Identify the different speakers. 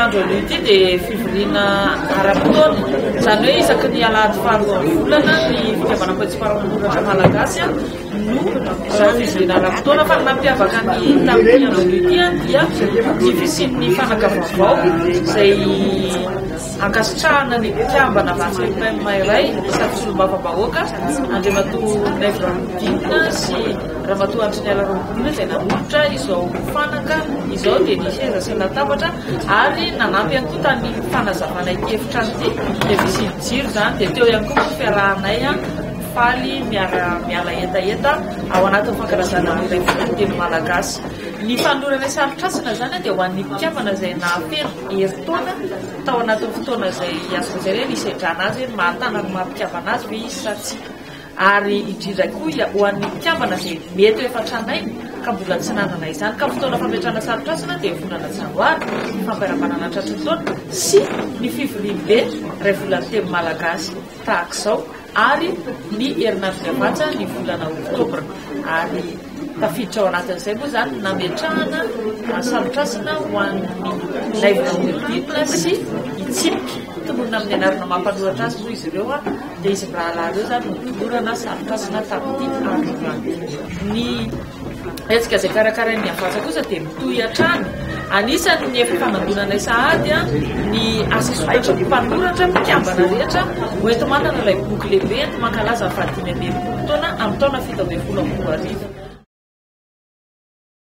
Speaker 1: andro anio ity dia fivoriana ara-potoana, izany hoe isaky ny alahady faharoan'ny volana ny fikambanana mpanoratra malagasy no fivoriana ara-potoana. Fa ny nampiavaka ny tamin'ity andro anio ity dia ny fisian'ny fanaka vaovao izay ankasitrahana ny mpikambana avy amin'ny FPM iray sady solombavambahoaka Andriamatoa Naivo Raholdina sy Ramatoa Andriniala Raholdina izay nanolotra izao fanaka izao dia ny seza sy ny latabatra ary nanampy ihany koa tamin'ny fanazavana ity efitrano ity dia fisian'ny jiro izany dia teo ihany koa moa ny fiarahanay mifaly miara miala hetaheta ao anatin'ny fankalazana ny iray volana teny malagasy. Ny fanolorana sarotrasina izany dia ho an'ny mpikambana izay nahafeno herintaona tao anatin'ny fotoana izay azo lazaina hoe nisedrana azy hoe mahatana ny maha mpikambana azy ve izy sa tsia. Ary indrindra koa ho an'ny mpikambana izay mety ho efa tranainy ka mbola tsy nanana izany ka fotoana fametrahana sarotrasina dia volana janoary, ny fampiarabanana tratry ny taona sy ny fivoriambe iray volan'ny teny malagasy tahaka izao ary ny herinandro mihavatsa ny volana oktobra ary Tafiditra ao anatin'izay moa izany ny nametrahana salotrasina ho an'ny Naivo Raholdina sy i Tsipika. Tononina amin'ny anarana maha mpanoratra azy moa izy ireo dia izy mirahalahy ireo izany no notolorana salotrasina tamin'ity androany ity. Ny hetsika izay karakarain'ny Havàtsa kosa dia mitohy hatrany. Anisan'ny efa fanangonanay sahady ny asa soratry ny mpanoratra mpikambana rehetra hoenti-manana ilay boky lehibe enti-mankalaza ny fahadimy amby 60 taona amin'ny taona 2017.